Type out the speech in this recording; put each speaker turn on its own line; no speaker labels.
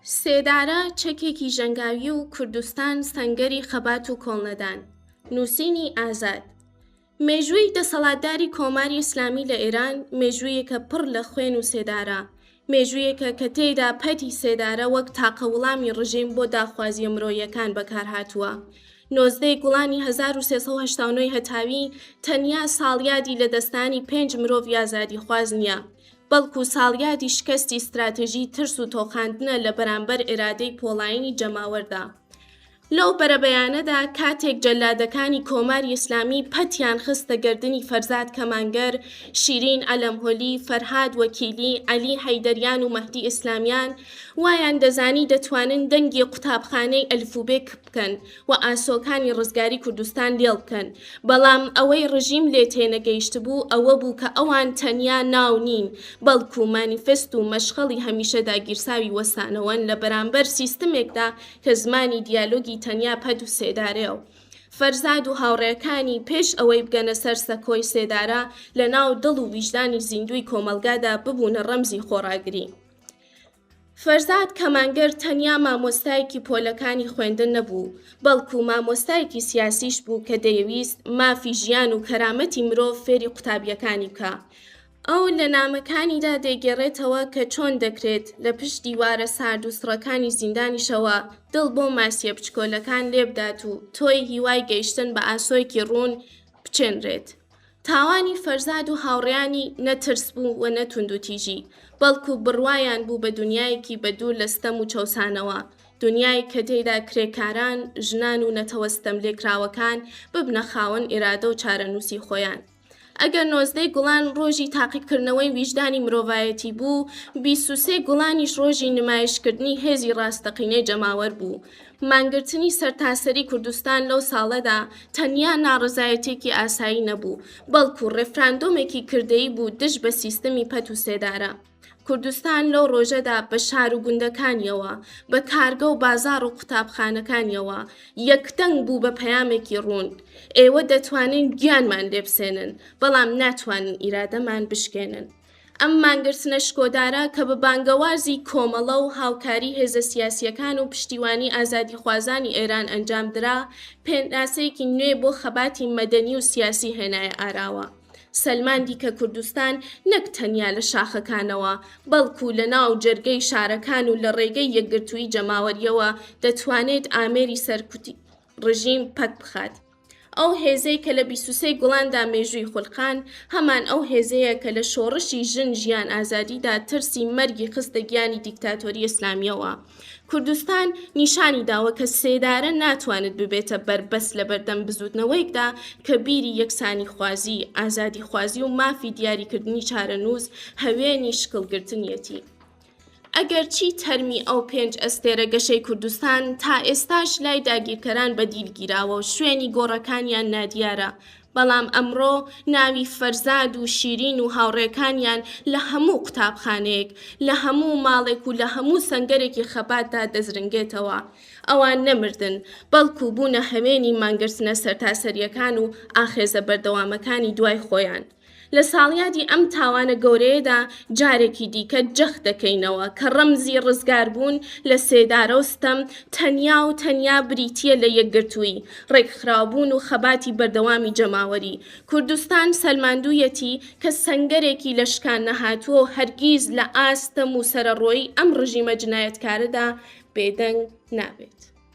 سێدارە چەکێکی ژەنگاوی و کوردستان سەنگەری خەبات و کۆڵنەدان. نووسینی ئازاد. مێژووی دەسەڵاتداری کۆماری ئیسلامی لە ئێران مێژوویەکە پڕ لە خوێن و سێدارە، مێژوویەکە کە تێیدا پەتی سێدارە وەک تاقە وڵامی ڕژیم بۆ داخوازییە مرۆییەکان بەکارهاتووە. 19 ی گوڵانی 1389 ی هەتاوی تەنیا ساڵیادی لەدەستدانی پێنج مرۆڤی ئازادیخواز نییە، بەڵکو ساڵیادی شکەستی ستراتێژی ترس و تۆقاندنە لە بەرامبەر ئیرادەی پۆڵایینی جەماوەردا. لەو بەرەبەیانەدا کاتێک جەلادەکانی کۆماری ئیسلامی پەتیان خستە گەردنی فەرزاد کەمانگەر، شیرین عەلەمهۆلی، فەرهاد وەکیلی، عەلی حەیدەریان و مەهدی ئیسلامیان، وایان دەزانی دەتوانن دەنگی قوتابخانەی ئەلفوبێ کپ بکەن و ئاسۆکانی ڕزگاری کوردستان لێڵ بکەن، بەڵام ئەوەی ڕژیم لێ تێنەگەیشتبوو ئەوە بوو کە ئەوان تەنیا ناو نین، بەڵکو مانیفست و مەشخەڵی هەمیشە داگیرساوی وەستانەوەن لە بەرامبەر سیستمێکدا کە زمانی دیالۆگی تەنیا پەت و سێدارەیە و فەرزاد و هاوڕێکانی پێش ئەوەی بگەنە سەر سەکۆی سێدارە لە ناو دڵ و ویژدانی زیندووی کۆمەڵگادا ببوونە ڕەمزی خۆڕاگری. فەرزاد کەمانگەر تەنیا مامۆستایەکی پۆلەکانی خوێندن نەبوو، بەڵکو مامۆستایەکی سیاسیش بوو کە دەیەویست مافی ژیان و کەرامەتی مرۆڤ فێری قوتابییەکانی بکا. ئەو لە نامەکانیدا دەیگێڕێتەوە کە چۆن دەکرێت لە پشت دیوارە سارد و سڕەکانی زیندانیشەوە دڵ بۆ ماسییە بچکۆلەکان لێبدات و تۆی هیوای گەیشتن بە ئاسۆیەکی ڕوون بچێنرێت. تاوانی فەرزاد و هاوڕێیانی نە ترس بوو و نە توندوتیژی، بەڵکو بڕوایان بوو بە دونیایەکی بە دوور لە ستەم و چەوسانەوە، دونیایەک کە تێیدا کرێکاران، ژنان و نەتەوە ستەملێکراوەکان ببنە خاوەن ئیرادە و چارەنووسی خۆیان. ئەگەر نۆزدەی گوڵان ڕۆژی تاقیکردنەوەی ویژدانی مرۆڤایەتی بوو، 23 گوڵانیش ڕۆژی نمایشکردنی هێزی ڕاستەقینەی جەماوەر بوو. مانگرتنی سەرتاسەری کوردستان لەو ساڵەدا تەنیا ناڕەزایەتییەکی ئاسایی نەبوو، بەڵکو ڕێفراندۆمێکی کردەیی بوو دژ بە سیستمی پەت و سێدارە. کوردستان لەو ڕۆژەدا بە شار و گوندەکانیەوە، بە کارگە و بازاڕ و قوتابخانەکانیەوە، یەکدەنگ بوو بە پەیامێکی ڕوون، ئێوە دەتوانن گیانمان لێ بسێنن، بەڵام ناتوانن ئیرادەمان بشکێنن. ئەم مانگرتنە شکۆدارە کە بە بانگەوازی کۆمەڵە و هاوکاری هێزە سیاسییەکان و پشتیوانی ئازادیخوازانی ئێران ئەنجام درا، پێناسەیەکی نوێ بۆ خەباتی مەدەنی و سیاسی هێنایە ئاراوە. سەلماندی کە کوردستان نەک تەنیا لە شاخەکانەوە، بەڵکو لە ناو جەرگەی شارەکان و لە ڕێگەی یەکگرتوویی جەماوەرییەوە دەتوانێت ئامێری سەرکوتی ڕژیم پەک بخات. ئەو هێزەی کە لە 23 گوڵاندا مێژووی خولقان، هەمان ئەو هێزەیە کە لە شۆڕشی ژن ژیان ئازادیدا ترسی مەرگی خستە گیانی دیکتاتۆری ئیسلامییەوە. کوردستان نیشانی داوە کە سێدارە ناتوانێت ببێتە بەربەست لەبەردەم بزووتنەوەیەکدا کە بیری یەکسانیخوازی، ئازادیخوازی و مافی دیاریکردنی چارەنووس هەوێنی شکڵگرتنیەتی. ئەگەرچی تەرمی ئەو پێنج ئەستێرە گەشەی کوردستان تا ئێستاش لای داگیرکەران بە دیل گیراوە و شوێنی گۆڕەکانیان نادیارە، بەڵام ئەمڕۆ ناوی فەرزاد و شیرین و هاوڕێکانیان لە هەموو قوتابخانەیەک، لە هەموو ماڵێک و لە هەموو سەنگەرێکی خەباتدا دەزرنگێتەوە. ئەوان نەمردن، بەڵکو بوونە هەوێنی مانگرتنە سەرتاسەرییەکان و ئاخێزە بەردەوامەکانی دوای خۆیان. لە ساڵیادی ئەم تاوانە گەورەیەدا جارێکی دیکە جەخت دەکەینەوە کە ڕەمزی ڕزگاربوون لە سێدارە و ستەم تەنیا و تەنیا بریتییە لە یەکگرتوویی، ڕێکخراوبوون و خەباتی بەردەوامی جەماوەری. کوردستان سەلماندوویەتی کە سەنگەرێکی لە شکان نەهاتووە و هەرگیز لە ئاست ستەم و سەرەڕۆیی ئەم ڕژیمە جنایەتکارەدا بێدەنگ نابێت.